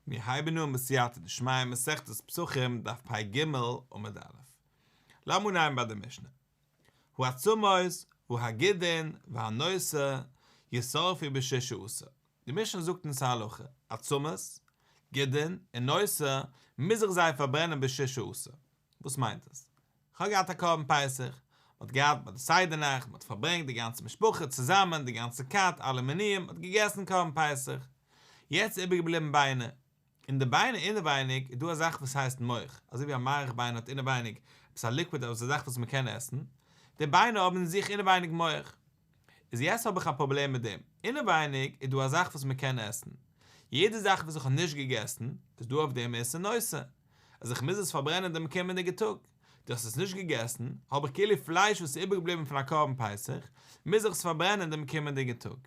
מיר הייבן אן בסייעתא דשמיא מסכת פסחים דף פ"ג עמוד א'. לאמיר אנהייבן ביי די משנה. העצמות והגידין והנותר ישרפו בשישה עשר. די משנה זאגט אונז א הלכה, עצמות, גידין און נותר מוז איך זיי פארברענען בשישה עשר. וואס מיינט עס? כ'האב געהאט א קרבן פסח, מען האט געהאט ביי די סדר נאכט, מען האט פארברענגט די גאנצע משפחה צוזאמען, די גאנצע כת, אלע מיניים, מען האט געגעסן קרבן פסח. יעצט איז איבערגעבליבן ביינער. אין די ביינער אינעווייניג איז דא א זאך וואס הייסט מח, אזוי ווי א מארך ביין האט אינעווייניג עפעס א liquid עפעס א זאך וואס מען קען עסן, די ביינער האבן אין זיך אינעווייניג מח. איז יעצט האב איך א פראבלעם מיט דעם, אינעווייניג איז דא א זאך וואס מען קען עסן, יעדע זאך וואס איך האב נישט געגעסן איז דא אויף דעם איסור נותר, אז איך מוז עס פארברענען דעם קומענדיגע טאג, דו האסט עס נישט געגעסן, האב איך כאילו פלייש וואס איז איבערגעבליבן פון א קרבן פסח, מוז איך עס פארברענען דעם קומענדיגע טאג.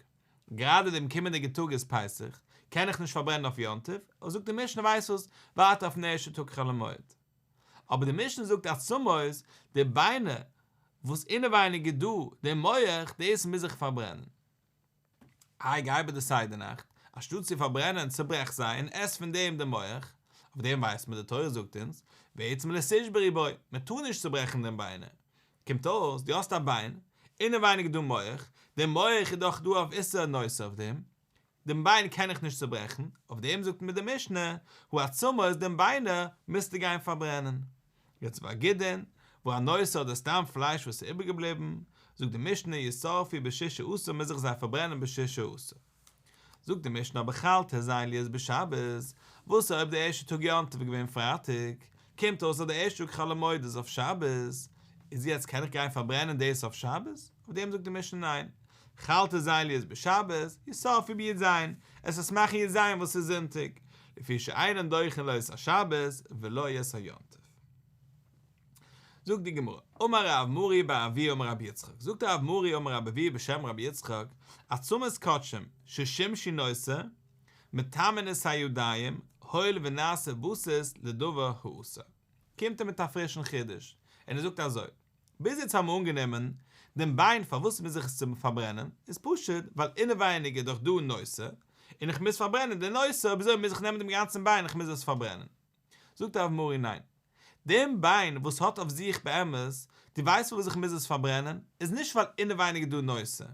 גראדע דעם קומענדיגע טאג איז פסח, קען איך נישט פארברענען אויף יום טוב, אבער זאגט די משנה ווייסט וואס, ווארט אויפן ערשטע טאג חול המועד. אבער די משנה זאגט עצמות, די ביינער וואס אינעווייניג איז דא די מח, דאס מוז איך פארברענען. איי גיי ביי די סדר נאכט, אנשטאט צו פארברענען צוברעך זיי און עס פון דעם די מח, אויף דעם ווייסט מען די תורה זאגט אונז, ועצם לא תשברו בו, מען טאר נישט צוברעכן דעם ביינער, קומט אויס דו האסט א ביין, אינעווייניג איז דא מח, די מח איז דאך דא אויף איסור נותר אויף דעם, דעם ביין קען איך נישט צוברעכן, אויף דעם זאגט מיר די משנה, העצמות דעם ביינער מוזטו גיין פארברענען. יעצט והגידין, והנותר אדער סתם פלייש וואס איז איבערגעבליבן, זאגט די משנה ישרפו בשישה עשר מוז איך זיי פארברענען בשישה עשר. זאגט די משנה אבער חל ט"ז להיות בשבת, וואס אויב די ערשטע טאג יום טוב איז געווען פרייטאג, קומט אויס אז די ערשטע טאג חול המועד איז אויף שבת, איז יעצט קען איך גיין פארברענען דאס אויף שבת? אויף דעם זאגט די משנה ניין, חל ט"ז להיות בשבת, ישרפו בי"ז, עס איז מאכן י"ז וואס איז זונטאג, לפי שאינן דוחין לא את השבת ולא את היום טוב. זאגט די גמרא, אמר רב מרי בר אבוה אמר רבי יצחק, זאגט רב מרי אמר רבי אבוה בשם רבי יצחק, עצמות קדשים ששימשו נותר, מטמאין את הידיים, הואיל ונעשה בסיס לדבר האסור. קומט ער מיט א פרישן חידוש, און ער זאגט אזוי, ביז יעצט האבן מיר אנגענומען דעם ביין פארוואס מוז איך עס צו פארברענען, איז פשוט ווייל אינעווייניג איז דאך דא נותר, און איך מוז פארברענען די נותר, אויב אזוי מוז איך נעמען דעם גאנצן ביין איך מוז עס פארברענען. זאגט רב מרי ניין, דעם ביין וואס האט אויף זיך באמת, דו ווייסט פארוואס איך מוז עס פארברענען, איז נישט ווייל אינעווייניג איז דא נותר,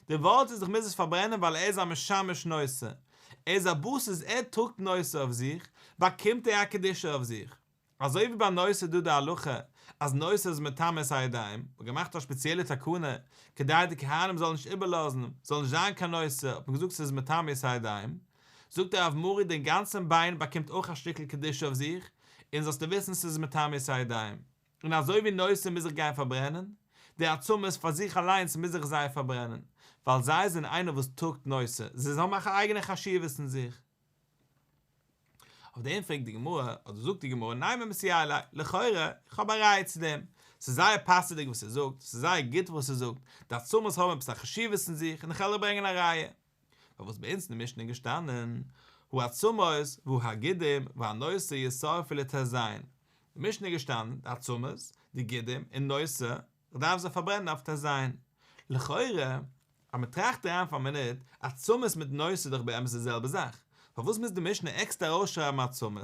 די ווארט איז איך מוז עס פארברענען ווייל ער איז א משמש נותר, ער איז א בסיס ער טראגט נותר אויף זיך, באקומט ער א קדושה אויף זיך. אזוי ווי ביי נותר איז דא די הלכה אז נותר איז מטמא את הידיים, מ'האט געמאכט א שפעציעלע תקנה כדי די כהנים זאלן נישט איבערלאזן, זאל נישט זיין קיין נותר, האט מען געזאגט ס'איז מטמא את הידיים, זאגט הרב מרי דעם גאנצן ביין באקומט אויך א שטיקל קדושה אויף זיך, און זאלסטו וויסן ס'איז מטמא את הידיים. און אזוי ווי נותר מוז איך גיין פארברענען, די עצמות פאר זיך אליינס מוז איך זיי פארברענען, ווייל זיי זענען איינער וואס טראגט נותר, זיי האבן א אייגענע חשיבות אין זיך. אויף דעם פרעגט די גמרא, אדער זאגט די גמרא, נימא מסייע ליה, לכאורה, איך האב א ראיה צו דעם, ס'איז זייער פאסעדיג וואס ער זאגט, ס'איז זייער גוט וואס ער זאגט, די עצמות האבן עפעס א חשיבות אין זיך, און איך וועל דיר ברענגען א ראיה. פארוואס ביי אונז אין די משנה איז געשטאנען, העצמות והגידים והנותר ישרפו לט"ז, די משנה איז געשטאנען, די עצמות, די גידים, און נותר, איך דארף זיי פארברענען אויף ט"ז. לכאורה, אז מען טראכט אריין פאר א מינוט, עצמות מיט נותר איז דאך באמת די זעלבע זאך, פארוואס מוז די משנה עקסטער ארויסשרייבן עצמות?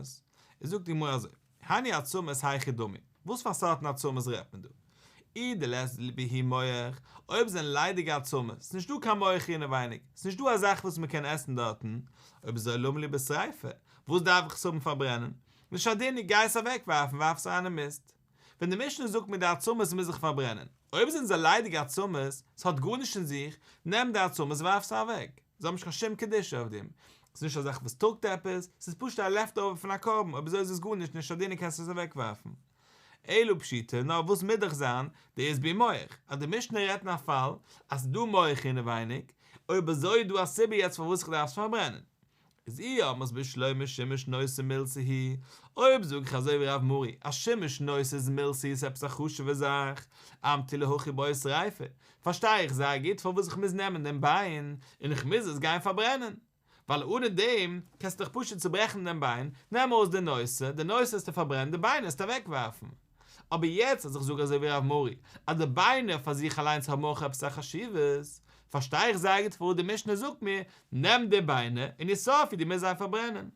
איז זאגט די גמרא אזוי, הני עצמות היכי דמי, וואס פאר סארטן עצמות רעדט מען דא? אי דלית בהו מח, אויב זענען ליידיגע עצמות, ס'איז נישט דא קיין מח אינעווייניג, ס'איז נישט דא א זאך וואס מען קען עסן דארטן, אויב אזוי למה לי בשריפה, וואס דארף איך עס האבן פארברענען? לישרדינהו גיי עס אוועקווארפן, ווארף עס אריין אין מיסט. ווען די משנה זאגט מיר די עצמות מוז איך פארברענען, אויב זענען זיי ליידיגע עצמות, ס'האט גארנישט אין זיך, נעם די עצמות ווארף זיי אוועק, זיי האבן נישט קיין שום קדושה אויף דעם, ס'איז נישט א זאך וואס טראגט עפעס, ס'איז פשוט א leftover פון א קרבן, אויב אזוי איז עס גארנישט לישרדינהו קענסטו עס אוועקווארפן. אלא פשיטא, נאר וואס מוז דאך זיין, דאית בהו מח, אז די משנה רעדט אין א פאל אז ס'איז דא מח אינעווייניג, אויב אזוי איז דא א סיבה יעצט פארוואס איך דארף עס פארברענען. איז אי אמרת בשלמא שימוש נותר מילתא היא, אויב זאג איך אזוי ווי רב מרי אז שימוש נותר איז מילתא איז עפעס א חשוב'ע זאך, אמטו להכי בעי שריפה, פארשטיי איך זייער גוט פארוואס איך מוז נעמען דעם ביין און איך מוז עס גיין פארברענען, ווייל אנע דעם קענסטו דאך פשוט צוברעכן דעם ביין, נעם ארויס די נותר, די נותר וועסטו פארברענען, די ביינער וועסטו אוועקווארפן. אבער יעצט אז איך זאג אזוי ווי רב מרי אז די ביינער פאר זיך אליינס האבן אויך עפעס א חשיבות, פארשטיי איך זייער גוט פארוואס די משנה זאגט מיר, נעם די ביינער און ישרפו דו מוזט זיי פארברענען.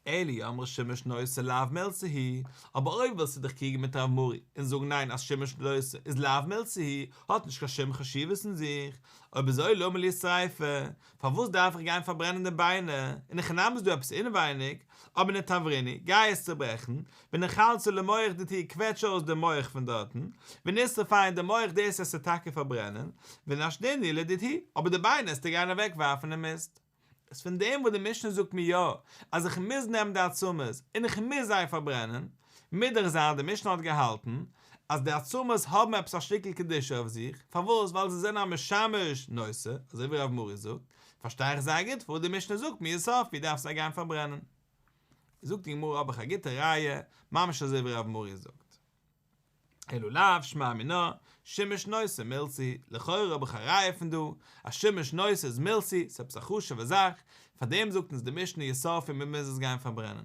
אלא אי אמרת שימוש נותר לאו מילתא היא, אבער אויב ווילסטו דיך קריגן מיט רב מרי און זאגן ניין אז שימוש נותר איז לאו מילתא היא, האט נישט קיין שום חשיבות אין זיך, אויב אזוי למה לי שריפה, פארוואס דארף איך גיין פארברענען די ביינער, אין הכי נמי איז דא עפעס אינעווייניג, אבער ניתברינהו, גיי עס צוברעכן, וניחלצה למוח דידהו קוועטש אויס די מח פון דארטן, ונישרפיה די מח דאס עסטו טאקע פארברענען, ונשדינהו לדידהו, אבער די ביינער עסטו גיין אוועק ווארפן אין מיסט. איז פון דעם וואס די משנה זאגט מיר יא אז איך מוז נעמען די עצמות און איך מוז זיי פארברענען, מוז דאך זיין די משנה האט געהאלטן אז די עצמות האבן עפעס א שטיקל קדושה אויף זיך, פארוואס? ווייל זיי זענען א משמש נותר, אזוי ווי רב מרי זאגט, פארשטיי איך זייער גוט פארוואס די משנה זאגט מיר ישרפו דארף זיי גיין פארברענען. זאגט די גמרא האב איך א גוטע ראיה, ממש אזוי ווי רב מרי זאגט. אלא לאו שמע מינה, שימוש נותר מילתא היא, לכאורה האב איך א ראיה פון דא, אז שימוש נותר איז מילתא היא, ס'איז עפעס א חשוב'ע זאך, פארדעם זאגט אונז די משנה ישרפו מען מוז עס גיין פארברענען.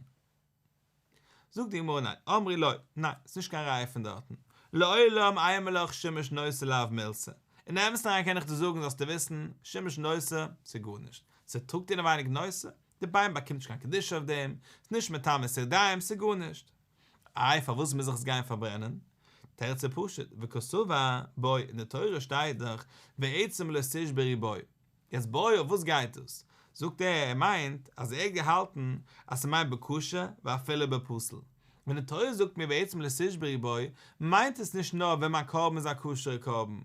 זאגט די גמרא ניין, אמרי לא, ניין, ס'איז נישט קיין ראיה פון דארטן, לעולם אימא לך שימוש נותר לאו מילתא, אין אמת'ן אריין קען איך דיר זאגן זאלסטו וויסן, שימוש נותר, ס'איז גארנישט, ס'טראגט אינעווייניג נותר, די ביין באקומט נישט קיין קדושה אויף דעם, ס'איז נישט מטמא את הידיים, ס'איז גארנישט. איי פארוואס מוז איך עס גיין פארברענען? תירוץ איז פשוט, וקסבר בו, אין די תורה שטייט דאך ועצם לא תשברו בו, יעצט בו אויף וואס גייט דאס? זאגט ער ער מיינט אז ער האט געהאלטן אז ס'מיינט בכשר ואפילו בפסול, ווען די תורה זאגט מיר ועצם לא תשברו בו מיינט עס נישט נאר ווען מיין קרבן איז א כשר'ע קרבן,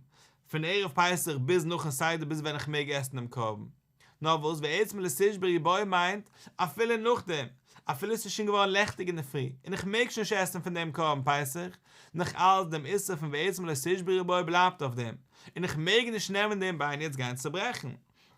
פון ערב פסח ביז נאכן סדר ביז ווען איך מעג עסן דעם קרבן, נאר וואס ועצם לא תשברו בו מיינט אפילו נאכדעם, אפילו ס'איז שוין געווארן לעכטיג אינדערפרי און איך מעג שוין נישט עסן פון דעם קרבן פסח, נאך אלץ דעם איסור פון ועצם לא תשברו בו בלייבט אויף דעם, און איך מעג נישט נעמען דעם ביין יעצט גיין צוברעכן.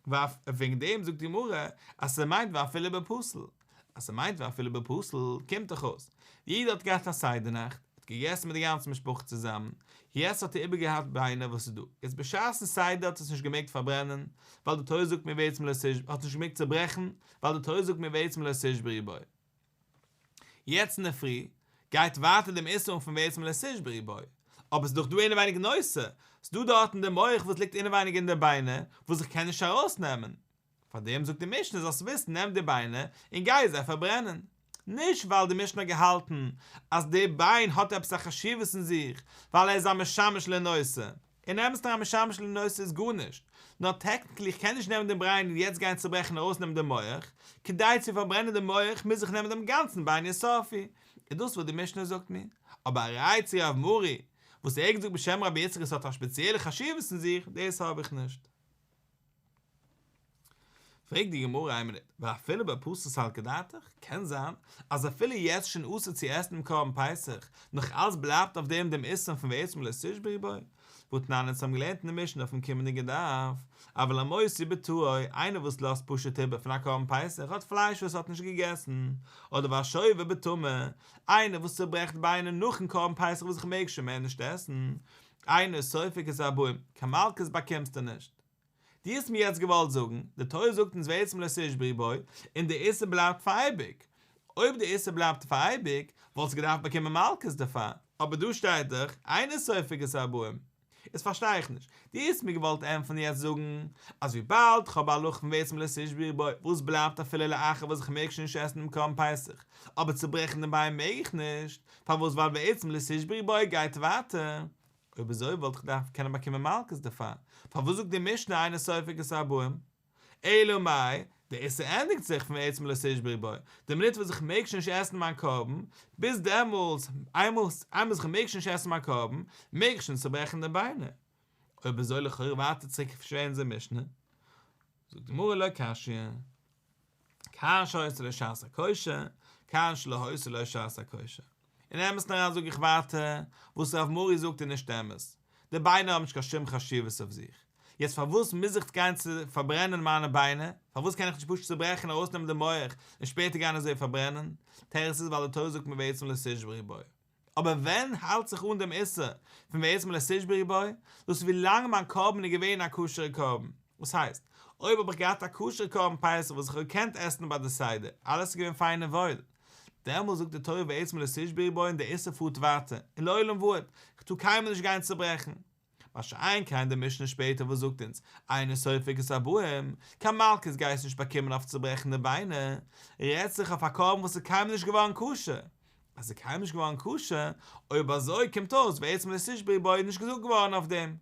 וועגן דעם זאגט די גמרא אז ס'מיינט ואפילו בפסול. אז ס'מיינט ואפילו בפסול, קומט דאך אויס, יעדער האט געהאט א סדר נאכט, האט געגעסן מיט די גאנצע משפחה צוזאמען, יעצט האט ער איבערגעהאט ביינער וואס איז דא, יעצט בשעת'ן סדר האט עס נישט געמעגט פארברענען, ווייל די תורה זאגט מיר ועצם לא תשברו, האט נישט געמעגט צוברעכן, ווייל די תורה זאגט מיר ועצם לא תשברו בו. יעצט אינדערפרי, גייט ווייטער דעם איסור פון ועצם לא תשברו בו, אבער ס'איז דאך דא אינעווייניג נותר, ס'איז דא דארטן די מח וואס ליגט אינעווייניג אין די ביינער, וואס איך קען נישט ארויסנעמען, פאר דעם זאגט די משנה זאלסט וויסן נעם די ביינער און גיי זיי פארברענען. נישט ווייל די משנה האט געהאלטן אז די ביין האט עפעס א חשיבות אין זיך ווייל ער איז א משמש לנותר, אין אמת'ן א משמש לנותר איז גארנישט, נאר technically איך קען נישט נעמען דעם ביין און יעצט גיין צוברעכן און ארויסנעמען די מח, כדי צו פארברענען די מח מוז איך נעמען דעם גאנצן ביין ישרפו, איז דאס וואס די משנה זאגט מיר. אבער א ראיה צו רב מרי וואס ער האט געזאגט בשם רבי יצחק עס האט א שפעציעלע חשיבות אין זיך, דאס האב איך נישט. פרעגט די גמרא איין מינוט, ואפילו בפסול סלקא דעתך, קען זיין אז אפילו יעצט שוין אסור צו עסן דעם קרבן פסח, נאך אלץ בלייבט אויף דעם דעם איסור פון ועצם לא תשברו בו, והתנן אונז האבן געלערנט אין די משנה אויפן קומענדיגע דף, אבל המותיר בתאו, איינער וואס לאזט פשוט איבער פון א קרבן פסח האט פלייש וואס האט נישט געגעסן, אדער והשובר בטמא, איינער וואס צוברעכט ביינער נאכן קרבן פסח וואס איך מעג שוין מער נישט עסן, אינו סופג את הארבעים, קיין מלקות באקומסטו נישט. דו האסט מיר יעצט געוואלט זאגן, די תורה זאגט אונז ועצם לא תשברו בו, און די איסור בלייבט פאר אייביג. אויב די איסור בלייבט פאר אייביג, וואלסטו געדארפט באקומען מלקות דערפאר, אבער דא שטייט דאך, אינו סופג את הארבעים. איז פארשטיי איך נישט, דו האסט מיר געוואלט ענטפערן יעצט זאגן, אז וויבאלד כ'האב א הלכה פון ועצם לא תשברו בו, וואס בלייבט אפילו לאחר וואס איך מעג שוין נישט עסן דעם קרבן פסח, אבער צוברעכן דעם ביין מעג איך נישט, פארוואס ווייל ועצם לא תשברו בו גייט ווייטער? אויב אזוי וואלט איך געדארפט קענען באקומען מלקות דערפאר, פארוואס זאגט די משנה אינו סופג את הארבעים? אלא מאי, די איסור ענדיגט זיך פון ועצם לא תשברו בו, די מינוט וואס איך מעג שוין נישט עסן מיין קרבן, ביז דעמאלטס, איינמאל איינמאל איך מעג שוין נישט עסן מיין קרבן, מעג איך שוין צוברעכן די ביינער. אויב אזוי לכאורה ווייטער צוריק שווער אונזער משנה. זאגט די גמרא לא קשיא. כאן שהיתה לו שעת הכושר, כאן שלא היתה לו שעת הכושר. אין אמת'ן אריין זאג איך ווייטער, וואס רב מרי זאגט איז נישט אמת. די ביינער האבן נישט קיין שום חשיבות אויף זיך. יעצט פארוואס מוז איך גיין צו פארברענען מיינע ביינער? פארוואס קען איך נישט פשוט צוברעכן און ארויסנעמען די מח און שפעטער גיין אזוי פארברענען? תירוץ איז ווייל די תורה זאגט מיר ועצם לא תשברו בו. אבער ווען האלט זיך אן דעם איסור פון ועצם לא תשברו בו? דאס איז ווי לאנג מיין קרבן איז געווען א כשר'ע קרבן. וואס הייסט, אויב האב איך געהאט א כשר'ע קרבן פסח וואס איך האב געקענט עסן ביי די סדר, אלעס איז געווען פיין און וואויל, דעמאלס זאגט די תורה ועצם לא תשברו בו און דער איסור פארט ווייטער, און לעולם ועד, איך טאר קיינמאל נישט גיין צוברעכן. מה שאין כן די משנה שפעטער וואס זאגט אונז אינו סופג את הארבעים, קיין מלקות גייסט נישט באקומען אויף צוברעכן די ביינער, רעדט זיך אויף א קרבן וואס איז קיינמאל נישט געווארן כשר, אז ס'איז קיינמאל נישט געווארן כשר, אויב אזוי קומט אויס ועצם לא תשברו בו איז נישט געזאגט געווארן אויף דעם.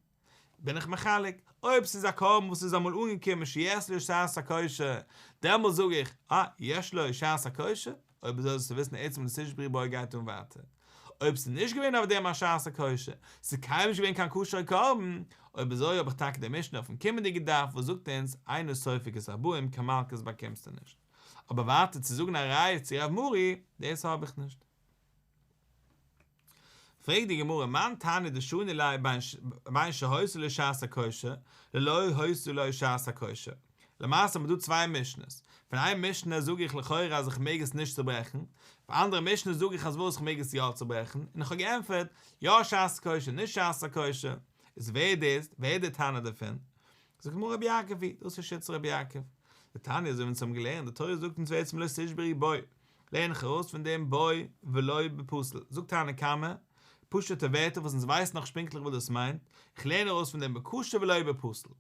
בין איך מחלק, אויב ס'איז א קרבן וואס איז אמאל אנגעקומען שיש לו שעת הכושר, דעמאלס זאג איך, אה, יש לו שעת הכושר, אויב אזוי זאלסטו וויסן עצם לא תשברו בו גייט אן ווייטער. אויב ס'איז נישט געווען אויף דעם א שעת הכושר, ס'איז קיינמאל נישט געווען קיין כשר'ע קרבן, אויב אזוי האב איך טאקע די משנה אויפן קומענדיגע דף וואס זאגט אונז אינו סופג את הארבעים קיין מלקות באקומסטו נישט. אבער ווייטער צו זאגן א ראיה צו רב מרי, דאס האב איך נישט. פרעגט די גמרא מאן תנא דשני ליה בין שהיתה לו שעת הכושר ללא היתה לו שעת הכושר, למעשה האבן מיר דא צוויי משנה'ס, פון איין משנה זאג איך לכאורה אז איך מעג עס נישט צוברעכן, פון אנדערע משנה זאג איך אז וואס איך מעג עס יא צוברעכן, און איך האב געענטפערט, יא שעת הכושר נישט שעת הכושר, איז ווער דאס, ווער איז דער תנא דערפון? זאגט די גמרא רבי יעקב היא, דאס איז שיטת רבי יעקב. דתניא אזוי ווי אונז האבן געלערנט, די תורה זאגט אונז ועצם לא תשברו בו, לערן איך ארויס פון דעם בו ולא בפסול, זאגט תנא קמא, פשוט'ע ווערטער וואס אונז ווייסן נאכנישט פונקטליך וואס דאס מיינט, איך לערן ארויס פון דעם בכשר ולא בפסול.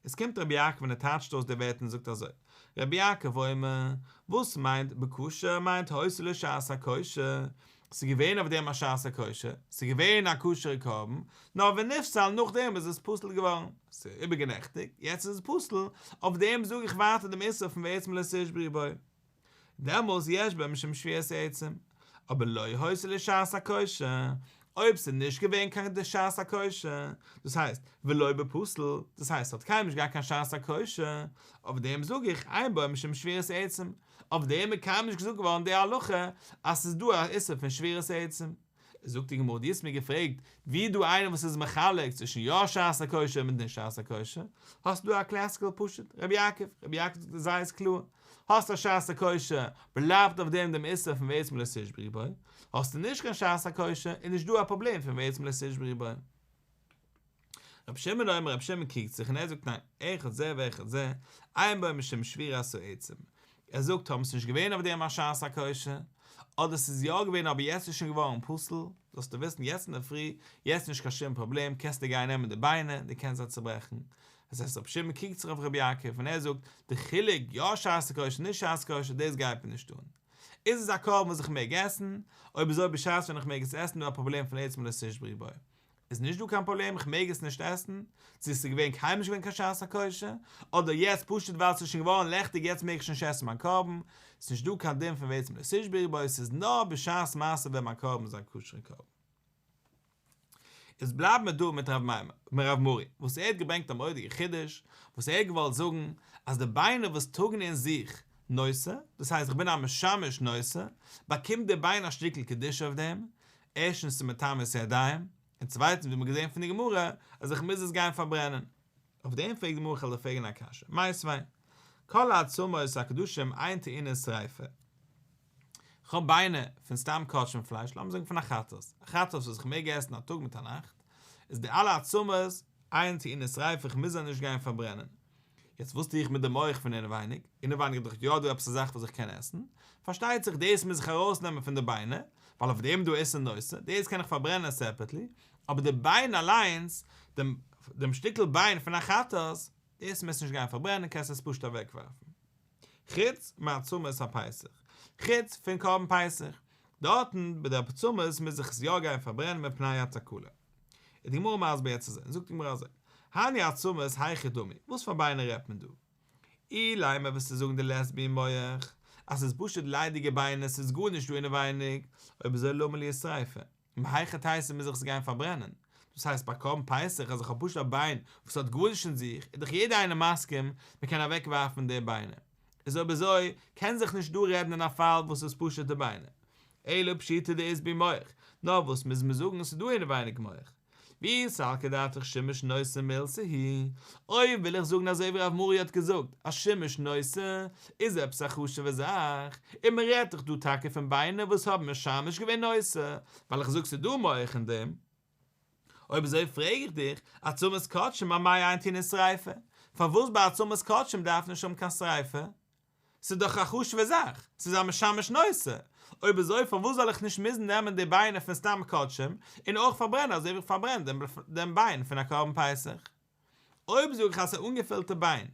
עס קומט רבי יעקב און ער טייטשט אויס די ווערטער און זאגט אזוי, רבי יעקב אומר, וואס מיינט בכשר מיינט היתה לו שעת הכושר, ס'איז געווען אויף דעם א שעת הכושר, ס'איז געווען א כשר'ע קרבן, נאר ונפסל נאכדעם איז עס פסול געווארן, ס'איז איבערגענעכטיגט, יעצט איז עס פסול, אויף דעם זאג איך ווייטער דעם איסור פון ועצם לא תשברו בו. דעמאלס יש בו משום שבירת עצם, אבער לא היתה לו שעת הכושר, אויב ס'איז נישט געווען קיין די שעת הכושר, דאס הייסט ולא בפסול, דאס הייסט ס'האט קיינמאל נישט געהאט קיין שעת הכושר, אויף דעם זאג איך אין בו משום שבירת עצם, אויף דעם איז קיינמאל נישט געזאגט געווארן די הלכה אז ס'איז דא א איסור פון שבירת עצם. זאגט די גמרא, דו האסט מיר געפרעגט ווי איז דא איינער וואס איז מחלק צווישן יא שעת הכושר מיט נישט שעת הכושר, האסט דא א קלעסיקעל פשוט, רבי יעקב, רבי יעקב זאגט עס זייער קלאר, האסט א שעת הכושר, בלייבט אויף דעם דעם איסור פון ועצם לא תשברו בו, האסטו נישט קיין שעת הכושר, איז נישט דא א פראבלעם פון ועצם לא תשברו בו. רבי שמעון אומר רבי שמעון קריגט זיך און ער זאגט ניין, אחד זה ואחד זה, אין בו משום שבירת העצם. ער זאגט טאמער ס'איז נישט געווען אויף דעם א שעת הכושר, אדער ס'איז יא געווען אבער יעצט איז שוין געווארן פסול, זאלסטו וויסן יעצט אינדערפרי, יעצט נישט קיין שום פראבלעם, קענסטו גיין נעמען די ביינער, דו קענסט זיי צוברעכן. דאס הייסט רבי שמעון קריגט זיך אויף רבי יעקב און ער זאגט, די חילוק יא שעת הכושר נישט שעת הכושר דאס גייט מיר נישט אן. איז עס א קרבן וואס איך מעג עסן? אויב אזוי בשעת ווען איך מעג עס עסן איז דא א פראבלעם פון עצם לא תשברו בו. איז נישט דא קיין פראבלעם איך מעג עס נישט עסן, צו עס איז געווען קיינמאל נישט געווען קיין שעת הכושר, אדער יעצט פשוט ווייל עס איז שוין געווארן לעכטיג יעצט מעג איך שוין נישט עסן מיין קרבן, עס איז נישט דא קיין דין פון ועצם לא תשברו בו עס איז נאר בשעת מעשה ווען מיין קרבן איז א כשר'ע קרבן. איז בלייבן מיר דא מיט רב מימר, מיט רב מרי, וואס ער האט געברענגט א מורא'דיגע חידוש, וואס ער האט געוואלט זאגן אז די ביינער וואס טראגן אין זיך נותר, דאס הייסט איך בין א משמש נותר, באקומט די ביין א שטיקל קדושה אויף דעם, ערשטנס ס'איז מטמא את הידיים, און צווייטנס ווי מ'האט געזען פון די גמרא אז איך מוז עס גיין פארברענען. אויף דעם פרעגט די גמרא כ'וועל דיר פרעגן א קשיא, מיתיבי, כל העצמות הקדשים אין טעונין שריפה. כ'האב ביינער פון סתם קדשים פלייש, לאמיר זאגן פון א חטאת, א חטאת וואס איך מעג עסן א טאג מיט א נאכט, איז די אלע עצמות אין טעונין שריפה איך מוז זיי נישט גיין פארברענען. יעצט וואס טו איך מיט די מח פון אינעווייניג? אינעווייניג איז דאך יא דא עפעס א זאך וואס איך קען עסן, פארשטייט זיך דאס מוז איך ארויסנעמען פון די ביינער, ווייל אויף דעם איז דא איסור נותר, דאס קען איך פארברענען סעפערטלי, אבער די ביין אליינס, דעם דעם שטיקל ביין פון א חטאת, דאס מוזט נישט גיין פארברענען, קענסט עס פשוט אוועקווארפן. חוץ מעצמות הפסח, חוץ פון קרבן פסח, דארטן ביי די עצמות מוז איך עס יא גיין פארברענען מפני התקלה. איז די גמרא מסביר יעצט אזוי, זאגט די גמרא אזוי, הני עצמות היכי דמי, וואס פאר ביינער רעדט מען דא? אילימא וועסטו זאגן דלית בהו מח, אז ס'איז פשוט ליידיגע ביינער ס'איז גארנישט דא אינעווייניג, אויב אזוי למה לי שריפה, מהיכי תיתי מוז איך עס גיין פארברענען, דאס הייסט ביי קרבן פסח אז איך האב פשוט א ביין וואס האט גארנישט אין זיך, איז דאך יעדער איינער מסכים מען קען אוועק ווארפן די ביינער, איז אויב אזוי קען זיך נישט דא רעדן אין א פאל וואס איז פשוטע ביינער, אלא פשיטא דאית בהו מח, נאר וואס מוז מען זאגן ס'איז דא אינעווייניג מח. ואי סלקא דעתך שימוש נותר מילתא היא, אויב וויל איך זאגן אזוי ווי רב מרי האט געזאגט אז שימוש נותר איז עפעס א חשוב'ע זאך, און מען רעדט דאך דא טאקע פון ביינער וואס האבן משמש געווען נותר, ווייל איך זאג ס'איז דא מח אין דעם. אויב אזוי פרעג איך דיך, עצמות קדשים אמאי אין טעונין שריפה? פארוואס ביי עצמות קדשים דארף נישט האבן קיין שריפה? ס'איז דאך א חשוב'ע זאך, ס'איז א משמש נותר, אויב אזוי פארוואס זאל איך נישט מוזן נעמען די ביינער פון סתם קדשים און אויך פארברענען אזוי ווי איך פארברען דעם ביין פון א קרבן פסח? אויב זאג איך אז ס'איז אנגעפילטע ביין,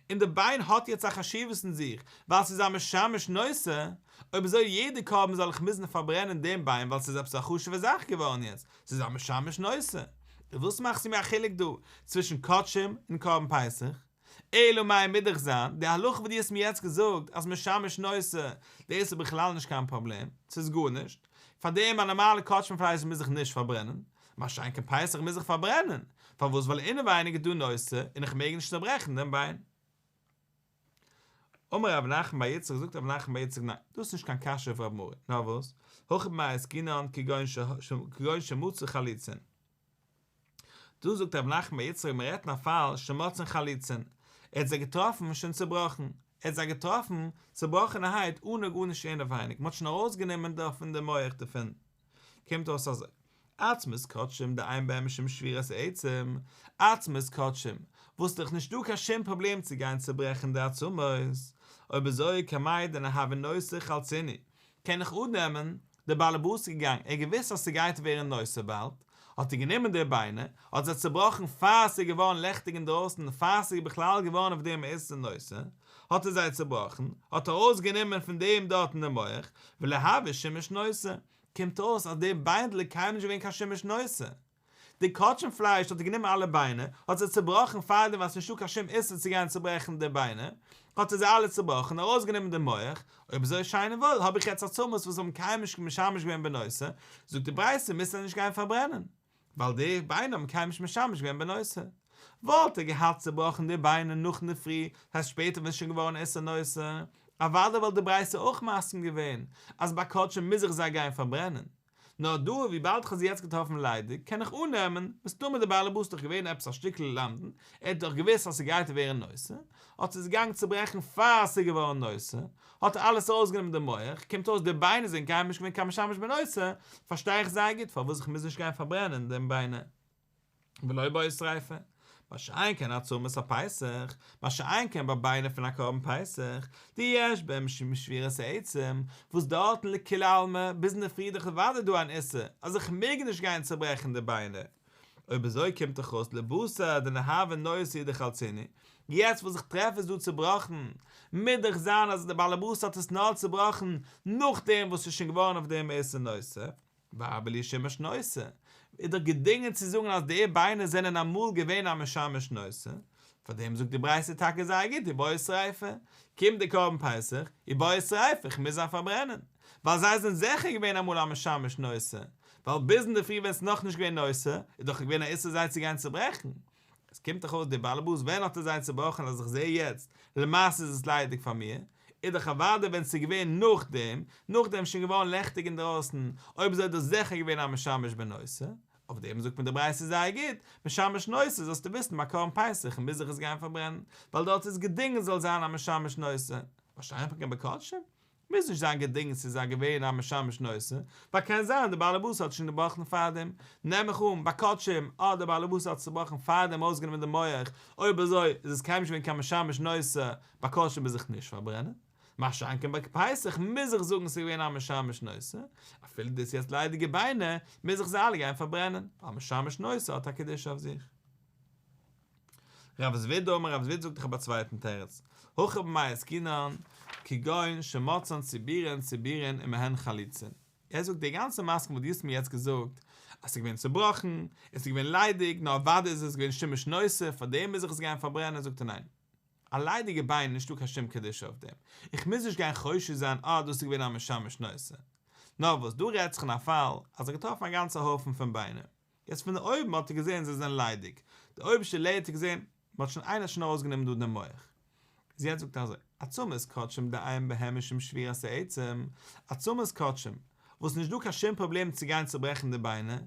און די ביין האט יעצט א חשיבות אין זיך ווייל ס'איז א משמש נותר, אויב אזוי יעדע קרבן זאל איך מוזן פארברענען דעם ביין ווייל ס'איז עפעס א חשוב'ע זאך געווארן יעצט, ס'איז א משמש נותר. און וואס מאכסטו מיר א חילוק דא צווישן קדשים און קרבן פסח? אלא מאי מוז דאך זיין, די הלכה וואס דו האסט מיר יעצט געזאגט אז משמש נותר, דאס איז בכלל נישט קיין פראבלעם, ס'איז גארנישט, פארדעם א נארמאלע קדשים פלייש מוז איך נישט פארברענען, מה שאין כן פסח מוז איך פארברענען, פארוואס ווייל אינעווייניג איז דא נותר און איך מעג נישט צוברעכן דעם ביין. אמר רב נחמן בר יצחק זאגט רב נחמן בר יצחק ניין, דאס איז נישט קיין קשיא אויף רב מרי, נאר וואס, הכא במאי עסקינן כגון שמצא חלוצין. דא זאגט רב נחמן בר יצחק מען רעדט אין א פאל שמצאן חלוצין, ער האט זיי געטראפן שוין צובראכן, ער האט זיי געטראפן צובראכענערהייט אנע גארנישט אינעווייניג, מען האט שוין ארויסגענומען דערפון די מח דערפון, קומט אויס אזוי, עצמות קדשים דאין בהם משום שבירת עצם, עצמות קדשים, וואס דאך נישט דא קיין שום פראבלעם צו גיין צוברעכן די עצמות, אויב אזוי קמיה דניהוו נותר חלצינהו, קען איך אננעמען, דער באלעבאס איז געגאנגען, ער האט געוואוסט אז ס'גייט ווערן נותר באלד, האט ער גענומען די ביינער, האט זיי צובראכן פאר ס'איז געווארן לעכטיג אינדרויסן, פאר ס'איז בכלל געווארן אויף דעם איסור נותר, האט ער זיי צובראכן, האט ער ארויסגענומען פון דעם דארטן די מח, ולא הוה שימוש נותר, קומט אויס אז די ביינדל איז קיינמאל נישט געווען קיין שימוש נותר. די קדשים פלייש האט ער גענומען אלע ביינער, האט זיי צובראכן פארדעם ווייל ס'נישטא קיין שום איסור צו גיין צוברעכן די ביינער, האט ער זיי אלע צובראכן און ארויסגענומען די מח, אויב אזוי שיין און וואויל האב איך יעצט עצמות וואס האבן קיינמאל נישט משמש געווען בנותר, זאגט די ברייתא מוזט זיי נישט גיין פארברענען, ווייל די ביינער האבן קיינמאל נישט משמש געווען בנותר. וואלט ער געהאט צובראכן די ביינער נאך אינדערפרי, ס'הייסט שפעטער ווען ס'איז שוין געווארן איסור נותר, אוודאי וואלט די ברייתא אויך מסכים געווען אז ביי קדשים מוז איך זיי גיין פארברענען. נאר דא וויבאלד כ'האב זי יעצט געטראפן ליידיג קען איך אננעמען, מסתמא דער בעלעבאס איז דאך געווען עפעס א שטיקל למדן, ער האט דאך געוואוסט אז ס'גייט ווערן נותר, האט ער עס געגאנגען צוברעכן פאר ס'איז געווארן נותר, האט ער אלעס ארויסגענומען די מח, קומט אויס די ביינער זענען קיינמאל נישט געווען קיין משמש בנותר, פארשטיי איך זייער גוט פארוואס איך מוז נישט גיין פארברענען דעם ביינער. ולא בעי שריפה, מה שאין כן עצמות הפסח, מה שאין כן ביי ביינער פון א קרבן פסח, דיש בהם משום שבירת העצם, וואס דארטן לכולי עלמא ביז אינדערפרי איז דאך אוודאי דא אן איסור אז איך מעג נישט גיין צוברעכן די ביינער, אויב אזוי קומט דאך אויס לבתר דניהוו נותר דחלצינהו, יעצט וואס איך טרעף עס דא צובראכן, מוז דאך זיין אז דער בעלעבאס האט עס נאר צובראכן נאכדעם וואס ס'איז שוין געווארן אויף דעם איסור נותר. והוה להו שימוש נותר, איז דאך געדינגען צו זאגן אז די ביינער זענען אמאל געווען א משמש נותר, פאר דעם זאגט די ברייתא טאקע זייער גוט ובעי שריפה, קומט די קרבן פסח, ובעי שריפה, איך מוז זיי פארברענען, ווייל זיי זענען זיכער געווען אמאל א משמש נותר, ווייל ביז אינדערפרי ווען עס איז נאכנישט געווען נותר, איז דאך געווען א איסור זיי צו גיין צוברעכן, עס קומט דאך אויס דער באלעבאס ווען האט ער זיי צובראכן אז איך זעה יעצט למעשה איז עס ליידיג פאר מיר, איז דאך אוודאי ווען עס איז געווען נאכדעם, נאכדעם שוין געווארן לעכטיג אינדרויסן, אויב אזוי איז דאס זיכער געווען א משמש בנותר, אויף דעם זאגט מיר די ברייתא זייער גוט, משמש נותר זאלסטו וויסן ביי קרבן פסח מוז איך עס גיין פארברענען, ווייל דארט איז געדינגען זאל זיין א משמש נותר, מה שאין כן בקדשים, מוז נישט זיין געדינגען ס'איז א געווען א משמש נותר, ווייל קען זיין די בעלעבאס האט שוין געבראכן פארדעם, נעם איך אן ביי קדשים אה די בעלעבאס האט צובראכן פארדעם אויסגענומען די מח, אויב אזוי איז עס קיינמאל נישט געווען קיין משמש נותר, ביי קדשים מוז איך נישט פארברענען, מה שאין כן ביי פסח מוז איך זאגן ס'איז געווען א משמש נותר, אפילו דאס יעצט ליידיגע ביינער מוז איך זיי אלע גיין פארברענען, ווייל משמש נותר האט א קדושה אויף זיך. רב זביד אמר רב זביד זאגט איך האב א צווייטן תירוץ, הכא במאי עסקינן, כגון שמצאן צבורין צבורין ומהן חלוצין. ער זאגט די גאנצע מסקנא וואס דו האסט מיר יעצט געזאגט, אז ס'איז געווען צובראכן, עס איז געווען ליידיג, נאר אוודאי איז עס געווען שימוש נותר, פארדעם מוז איך עס גיין פארברענען, זאגט ער ניין. א ליידיגע ביין נישטא קיין שום קדושה אויף דעם, איך מוז נישט גיין חושש זיין אה דאס איז געווען א משמש נותר. נאר וואס דא רעדט זיך אין א פאל אז ער האט געטראפן א גאנצע הויפן פון ביינער, יעצט פון אויבן האט ער געזען זיי זענען ליידיג, די אויבערשטע לעיער האט ער געזען מען האט שוין איינער האט שוין ארויסגענומען דא דעם מח. איז יעצט זאגט ער אזוי, עצמות קדשים דאין בהם משום שבירת העצם, עצמות קדשים, וואס נישט דא קיין שום פראבלעם צו גיין צוברעכן די ביינער,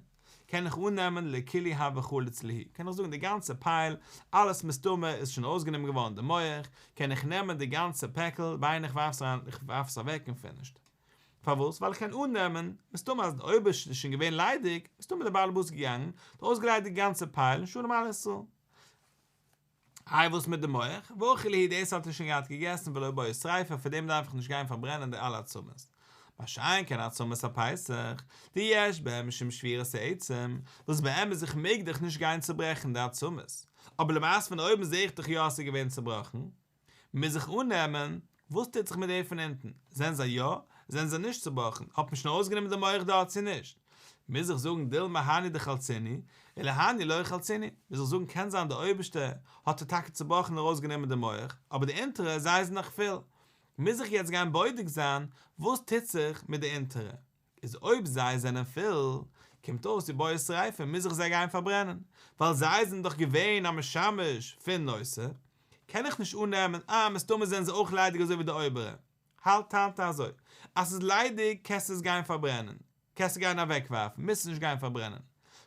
קען איך אננעמען לכולהו הוה חליץ להו, קען איך זאגן די גאנצע פייל, אלעס מסתמא איז שוין ארויסגענומען געווארן די מח, קען איך נעמען די גאנצע פעקל ביינער איך ווארף עס אריין איך ווארף עס אוועק און פינישט. פארוואס? ווייל איך קען אננעמען, מסתמא אז די אויבערשטע איז שוין געווען ליידיג, מסתמא איז דער בעל הבית געגאנגען, האט אויסגעליידיגט די גאנצע פייל און שלום על ישראל. איי וואס מיט די מח? ואכיל להו דאס האט ער שוין געהאט געגעסן ולא בעי שריפה פאר דעם דארף איך נישט גיין פארברענען די אלע עצמות. מה שאין כן עצמות הפסח, דיש בהם משום שבירת העצם, וואס באמת איך מעג דאך נישט גיין צוברעכן די עצמות, אבער למעשה פון אויבן זעה איך דאך יא אז ס'איז געווען צובראכן, מוז איך אננעמען, וואס טוט זיך מיט די פון אונטן? זענען זיי יא? זענען זיי נישט צובראכן? האט מען שוין ארויסגענומען די מח דארט צו נישט? מוז איך זאגן דילמא הני דחלצינהו, ולהני לא חלצינהו, מוז איך זאגן קען זיין די אויבערשטע האט ער טאקע צובראכן און ארויסגענומען די מח, אבער די אונטערע זיי זענען נאך פול, מוז איך יעצט גיין בודק זיין וואס טוט זיך מיט די אונטערע, איז אויב זיי זענען פול, קומט אויס איבעי שריפה מוז איך זיי גיין פארברענען, ווייל זיי זענען דאך געווען א משמש פון נותר, קען איך נישט אננעמען אה מסתמא זענען זיי אויך ליידיג אזוי ווי די אויבערע, האלט טענה'ט ער אזוי, אז ס'איז ליידיג קענסטו עס גיין פארברענען, קענסטו גיין אוועקווארפן, מוזט עס נישט גיין פארברענען.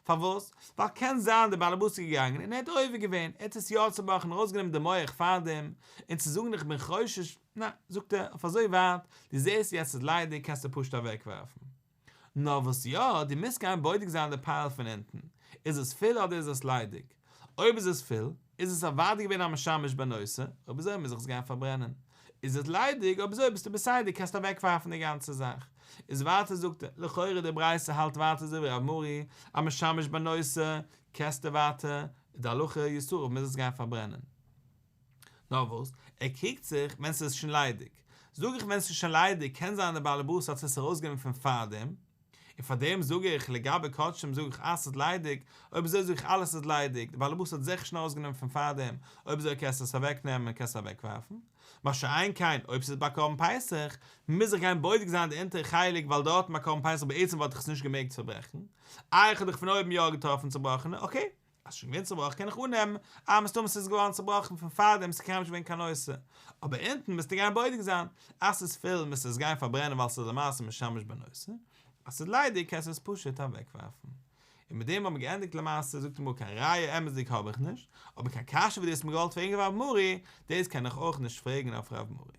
פארוואס? ווייל קען זיין דער באלעבאס איז געגאנגען און ער האט עובר געווען, ער האט עס יא צובראכן און ארויסגענומען די מח פארדעם, און צו זאגן איך בין חושש, ניין, זאגט ער, אויף אזוי ווייט, דו זעסט יעצט ס'איז ליידיג קענסטו פשוט אוועקווארפן. נאר וואס יא, דו מוזט גיין בודק זיין די פייל פון אונטן, איז עס פול אדער איז עס ליידיג? אויב איז עס פול, איז עס אוודאי געווען א משמש בנותר, אויב אזוי מוז איך עס גיין פארברענען. איז עס ליידיג, אויב אזוי ביסטו בסדר קענסט אוועקווארפן די גאנצע זאך. איז ווייטער זאגט ער, לכאורה די ברייתא האלט ווייטער אזוי ווי רב מרי, א משמש בנותר, קענסטו ווייטער, די הלכה ישרף מוז עס גיין פארברענען. נאר וואס, ער קריגט זיך ווען ס'איז שוין ליידיג. זאג איך ווען ס'איז שוין ליידיג קען זיין די בעל הבית האט עס ארויסגענומען פון פארדעם, און פאר דעם זאג איך לגבי קדשים זאג איך אז ס'איז ליידיג, אויב אזוי זאג איך אלעס איז ליידיג, די בעל הבית האט זיכער שוין ארויסגענומען פון פארדעם, אויב אזוי קענסטו עס אוועקנעמען קענסט אוועקווארפן. מה שאין כן אויב ס'איז ביי קרבן פסח, מוז איך גיין בודק זיין די אונטערע חלק ווייל דארטן ביי קרבן פסח בעצם וואלט איך עס נישט געמעגט צוברעכן, איי איך האב דאך פון אויבן יא געטראפן צובראכענע, אקעי, אז ס'שוין געווען צובראכן קען איך אננעמען אז מסתמא ס'איז געווארן צובראכן פון פארדעם ס'איז קיינמאל נישט געווען קיין נותר, אבער אונטן מוזטו גיין בודק זיין אז ס'איז פול מוזטו עס גיין פארברענען ווייל ס'איז למעשה משמש בנותר, אז ס'איז ליידיג קענסטו עס פשוט אוועקווארפן. און מיט דעם האבן מיר געענדיגט למעשה זאגט די גמרא קיין ראיה אמת'דיג האב איך נישט, אבער קיין קשיא וואס דו האסט מיר געוואלט פרעגן אויף רב מרי, דאס קען איך אויך נישט פרעגן אויף רב מרי.